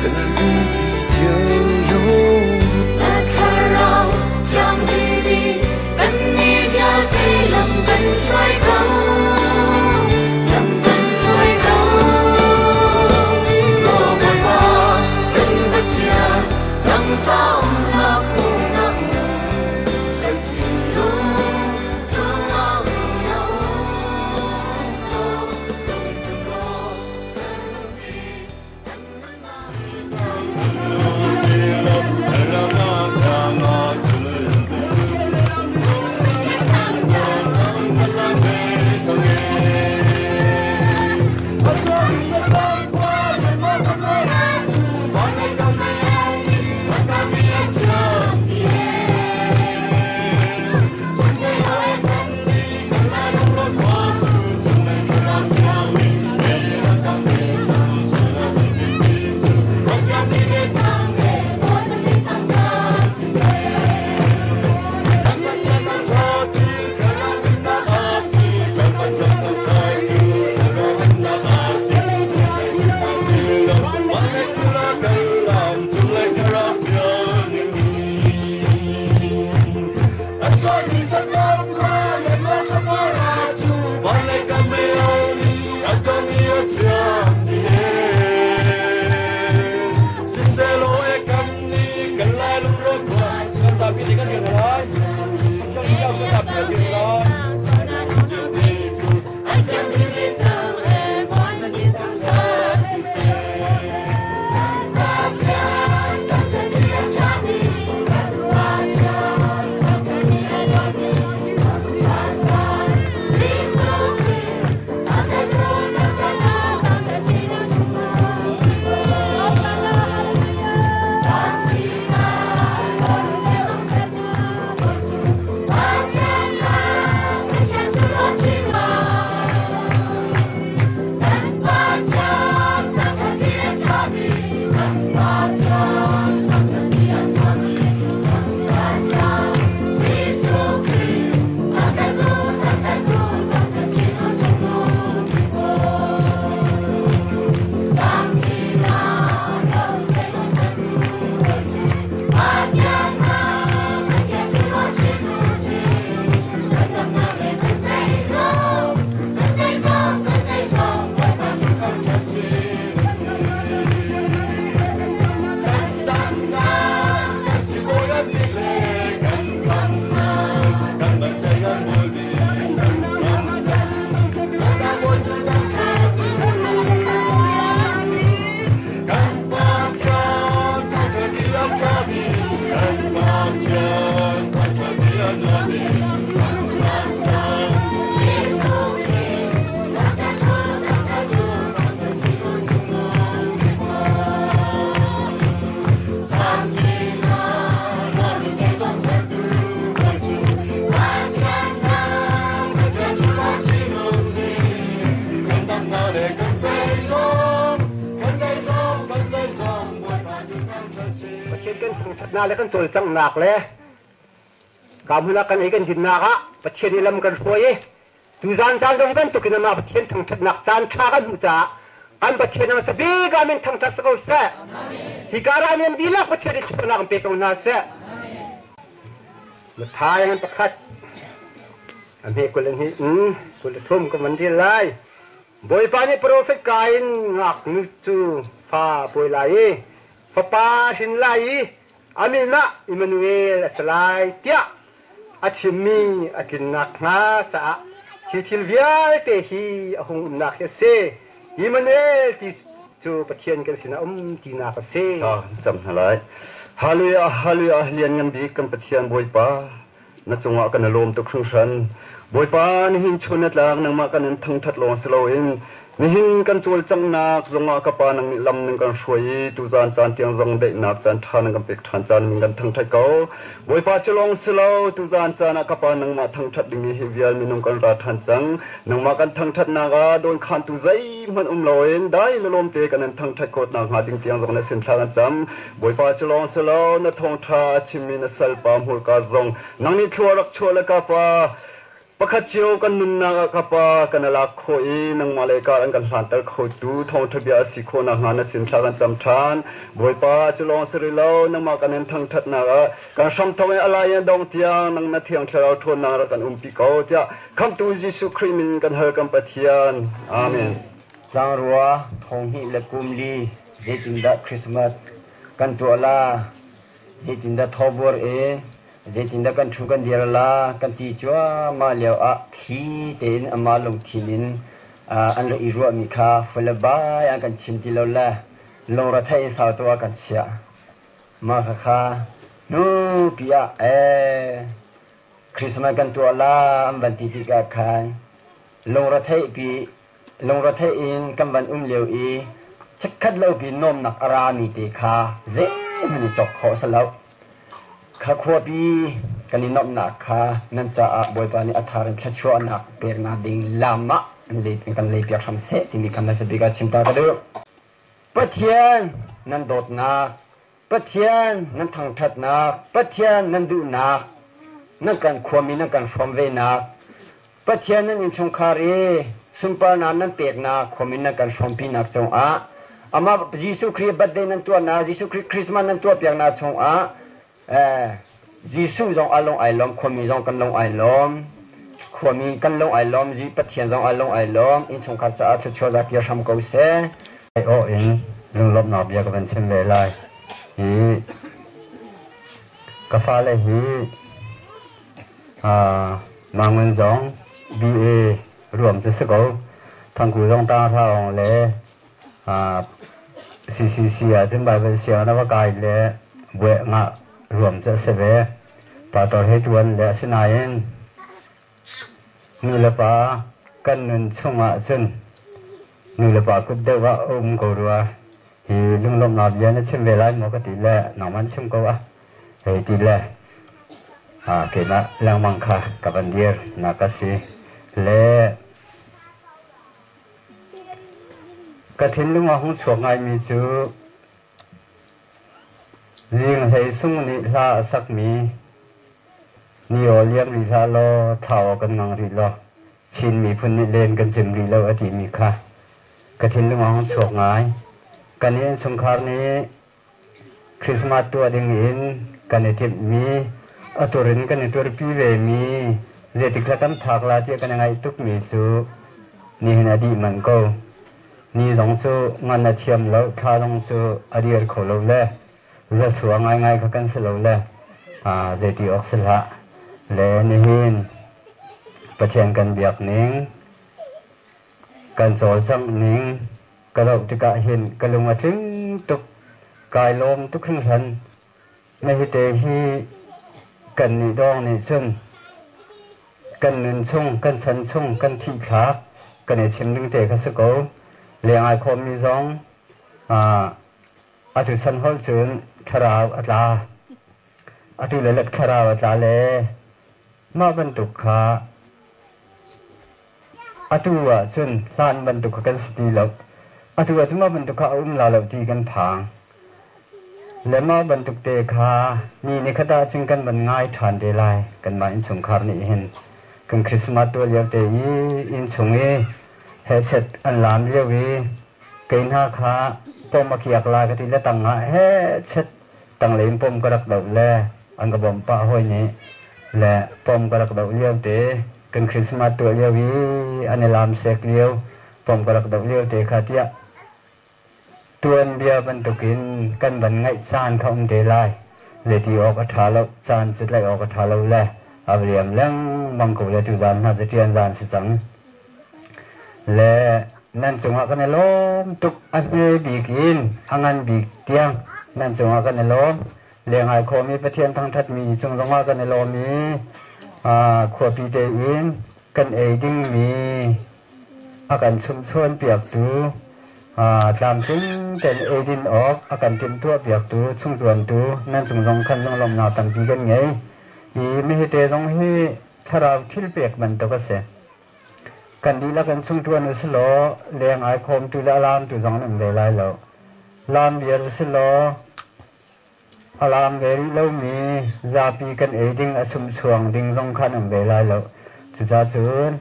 Kan lupi cio yo. Na thlarau thiang nih kan ni vialte lam kan hruai ko, lam kan hruai ko. Maw Bawipa kan Pathian, nang cawnnak hmuhnak kan thinlung chungah na um ko. Kan tuk law kan nupi kan nunnak. Pathian kan thangṭhatnak le kan cawlcanghnak le ka hmun ah kan ei kan dinnak ah Pathian i lam kan hruai i tuzaan caan zong hi bantukin amah Pathian thangṭhatnak caan ṭha kan hmuh caah kan Pathian a hmasa bik ah min thangṭhat si ko seh. Hi kar ah nan dihlak Pathian i thluachuahnak in pe ko hna seh. Matthai ngan pakhat a hme 22 in 23 ka van rel lai. Bawipa nih profet ka in ngaknu cu fa pawi lai i fapa hrin lai i a min ah Immanuel a si lai tiah a chimmi a tlinnak hnga caah hi thil vialte hi a hung umnak hi a si. Immanuel ti cu Pathian kan sinah um tinak a si. Thla kan cam hna lai. Hallelujah, hallelujah, lianngan bik kan Pathian Bawipa, na cungah kan i lawm tuk hringhran. Bawipa, nihin chun na tlak nangmah kan in thangṭhat lawng si loin nihin kan cawlcanghnak zongah ka Pa nang nih lam nan kan hruai i tuzaan caan tiang zong daihnak caan ṭha nan kan pek ṭhan caan min kan thangṭhat ko. Bawipa cu lawng si lo, tuzaan caan ah ka Pa nangmah thangṭhat ding hi vial minung kan ra ṭhan cang. Nangmah kan thangṭhatnak ah dawnkhantu zeihmanh um loin dai le lawm te kan in thangṭhat khawh nakhnga ding tiang zong na sin thla kan cam. Bawipa cu lawng si lo, na thawngṭha a chimmi na salpa hmurka zong nang nih thlua rak chuah le ka Pa. Pakhat cio kan nunnak ah ka Pa kan i lak khawh i nangmah le kar an kan hlanter khotu thawngṭha bia a si khawh nakhnga na sin thla kan cam ṭhan. Bawipa, cu lawng si rih lo, nangmah kan in thangṭhatnak ah kan hramthawk in a lai in a dong tiang nang na Thiang Thlarau ṭhawnnak rak kan umpi ko tiah Khamhtu Jesuh Khrih min kan hal kan Pathian. Amen. Tlangrua thonghnih le kum li zeitindah Christmas kan tuah la? Zeitindah thawbuar i zeitindah kan ṭhu kan dir la kan ti cuahmah lioah thli tein amah lungthin in an rak i ruahmi kha ful le bai an kan chim ti lo le lungretheih in sau tu ah kan chiah. Mah khakha hnupi ah ee Christmas kan tuah la an van ti tikah khan lungretheih pi lungretheih in kan van um lio i chikkhat lo pi nuamnak a rami te kha zeihmanh i cawk khawh a si lo. Kha khuapi kan i nuamhnak kha nan caah Bawipa nih a thar in thluachuahnak peknak ding lam ah kan leipiak hram seh timi kha hmasa bik ah chim ta ka duh. Pathian nan dawtnak, Pathian nan thangṭhatnak, Pathian nan duhnak, nan kan khuami nan kan hrawm venak, Pathian nan innchungkhar i sunparnak nan peknak khuami nan kan hrawmpinak cungah amah Jesuh Khrih birthday nan tuahnak, Jesuh Khrih Christmas nan tuahpiaknak chungah Jesuh zong a lung ai lawm, khuami zong kan lung ai lawm. Khuami kan lung ai lawm, Pathian zong a lung ai lawm. Innchungkhar caah thluachuah zakir hram ko seh. Aiawh in lunglawmhnak bia ka van chim ve lai. Hi ka fale hi Mangun zong BA ruam cu si ko. Thangku zong tanghra le CCC ah cun Baibal sianginn a va kai le bueh ngah ruam cu a si ve. Pastor he ṭuan le asinain nulepa kan nun chungah cun nulepa kut deuh ah a um ko rua. Hi lunglawmhnak bia na chim ve lai maw ka ti le nangmah chim ko ah hei ti le keimah lengmang kha ka van dir nak a si le Ka thinlung a hung chuak ngaimi cu Zing Hlei Sung nih hla a sakmi Ni aw liam rih hlah law thla aw kan ngang rih law Chin miphun nih len kan cim rih lo a timi kha ka thinlung a hung chuak ngai. Kan innchungkhar nih Christmas tuah ding in kan i timhmi, a tur in kan i turpi vemi, zeitik thla kan phak la tiah kan i ngaih tukmi cu nihin a dih manh ko. Ni zong cu ngan a thiam lo, thla zong cu a dir kho lo le zasua ngaingai kha kan si lo le zeiti awk si hlah. Le nihin Pathian kan biak ning, kan cawlcangh ning ka zoh tikah hin ka lung a tling tuk, kai lawm tuk hringhran. Na hite hi kannih dawng nih cun kan nun chung, kan chan chung, kan thih thlak kan i chim ding te kha si ko. Lengai khawmmi zong atu chan holh cun thlarau a tla. Atu le let thlarau a tla le mah bantuk kha Atu ahcun hlan bantuk kha kan si ti lo. Atu ahcun mah bantuk kha a um la lo ti kan phang. Le mah bantuk te kha ni nikhat ahcun kan van ngai ṭhan te lai. Kanmah innchungkhar nih hin kan Christmas tuah lio te i innchung i hehchet an laam lio i kei hna kha pom a kiak lai ka ti le tang ah hehchet tanglei in pom ka rak doh le an ka bawmh pah hawi nih le pom ka rak doh lio te kan Christmas tuah lio i an i laam sek lio pom ka rak doh lio te kha tiah tuanbia bantukin kan van ngaih caan kha um te lai. Zeiti awk a ṭha lo, caan cu tlaih awk a ṭha lo le a va liam lengmang ko le tuzaan hna cu ṭian zaan si cang. Le nan cungah kan i lawm tuk, a hme bik in a ngan bik tiang nan cungah kan i lawm. Lengai khawmi Pathian thangṭhatmi cung zongah kan i lawm i khuapi tein kan ei dingmi a kan chumhchuan piaktu tlamtling tein eidin awk a kan timhtuah piaktu chungṭuantu nan cung zong khan lunglawmhnak tampi kan ngei. Hi mehite zong hi thlarau thil pek bantuk a si. Kan dihlak in chungṭuan u si law leng ai khawmtu le a laamtu zong an um ve lai lo. Laam viar u si law a laam ve rih lomi zapi kan ei ding a chumchuang ding zong kha an um ve lai lo. Cucacun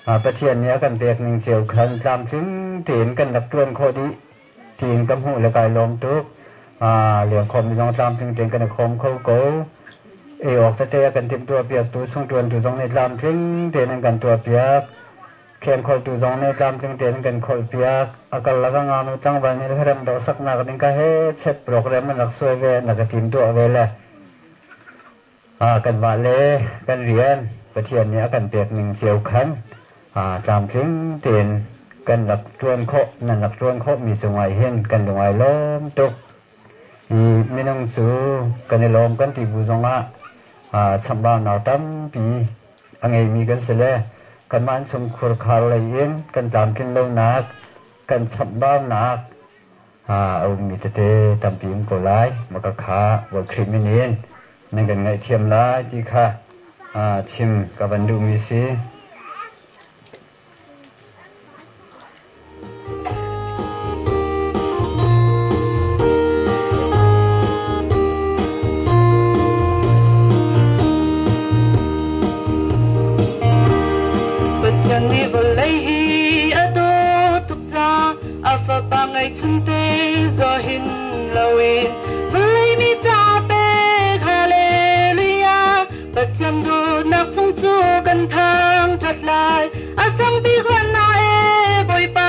Pathian nih a kan pek ning cio khan tlamtling tein kan rak ṭuan khawh dih tiin ka hmuh le kai lawm tuk. Lengkhawm zong tlamtling tein kan i khawm kho ko. Ei awk tete a kan timhtuahpiaktu chungṭuantu zong nih tlamtling tein an kan tuahpiak. Khengkholtu zong nih tlamtling tein an kan kholhpiak. A karlak ah ngaknu tlangval nih hlarem dawh saknak ding ka he chet program an rak suai ve, an rak ka timtuah ve le kanmah le kan rian Pathian nih a kan pek ning cio khan tlamtling tein kan rak ṭuan khawh, nan rak ṭuan khawhmi cungah hin kan lung ai lawm tuk. Hi minung cu kan i lawm kan ti bu zongah chambaunak tampi a ngeimi kan si le kanmah innchungkhur khar lei in kan tlamtlin lonak, kan chamhbaunak a ummi tete tampi um ko lai. Maka kha Bawi Khrih min in nan kan ngaihthiam lai ti kha chim ka van duhmi si. Pathian nih vawlei hi a dawt tuk ca a fapa ngeihchunte zaw hin loin vawlei mi ca pek hallelujah Pathian dawtnak sung cu kan thangṭhat lai. A sang bik na e Bawipa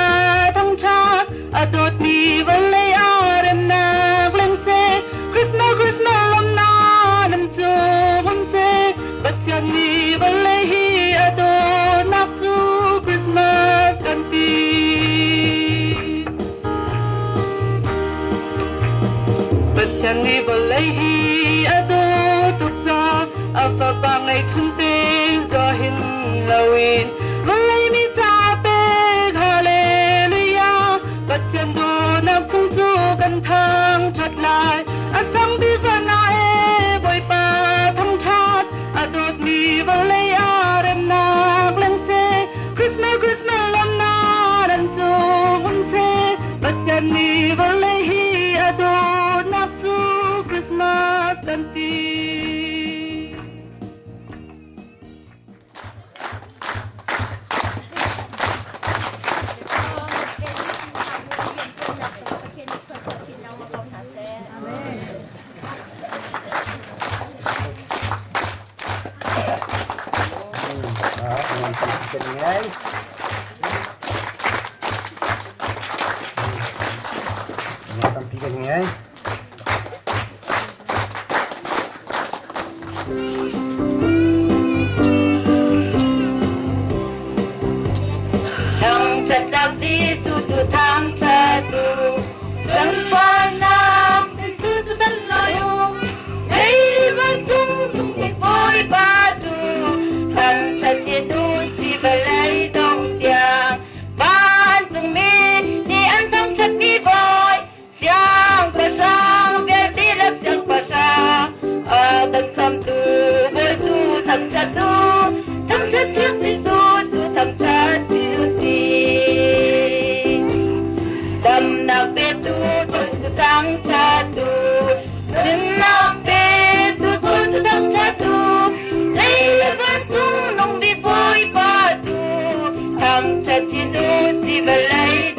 thangṭhat. A dawtmi vawlei ah remnak leng seh. Christmas Christmas lawmnak nan cung um seh. Pathian nih vawlei hi a dawtnak cu Christmas kan ti. Pathian nih vawlei hi a dawt tuk ca a fapa ngeihchunte zaw hin loin vawlei mi ca pek hallelujah Pathian dawtnak sung cu kan thangṭhat lai a sang bik van ah e Bawipa thangṭhat a dawtmi vawlei ah remnak leng seh Christmas Christmas lawmnak nan cung um seh Pathian nih vawlei hi a dawtnak cu Christmas kan ti. Tampi kan ngei. Thangṭhatnak Jesuh cu thangṭhat u. Sunparnak Jesuh cu tan lai u. Lei vancung cung Bawipa cu thangṭhat chin u si vawlei dong tiang. Vancungmi nih an thangṭhatmi Bawi Siangpahrang vialte le siangpahrang a kan khamtu Bawi cu thangṭhat u, thangṭhat Thiang Jesuh cu thangṭhat u sih. Damnak petu cu thangṭhat u, nunnak petu cu thangṭhat u, lei le vancung nung bik Bawipa cu thangṭhat chin u si vawlei.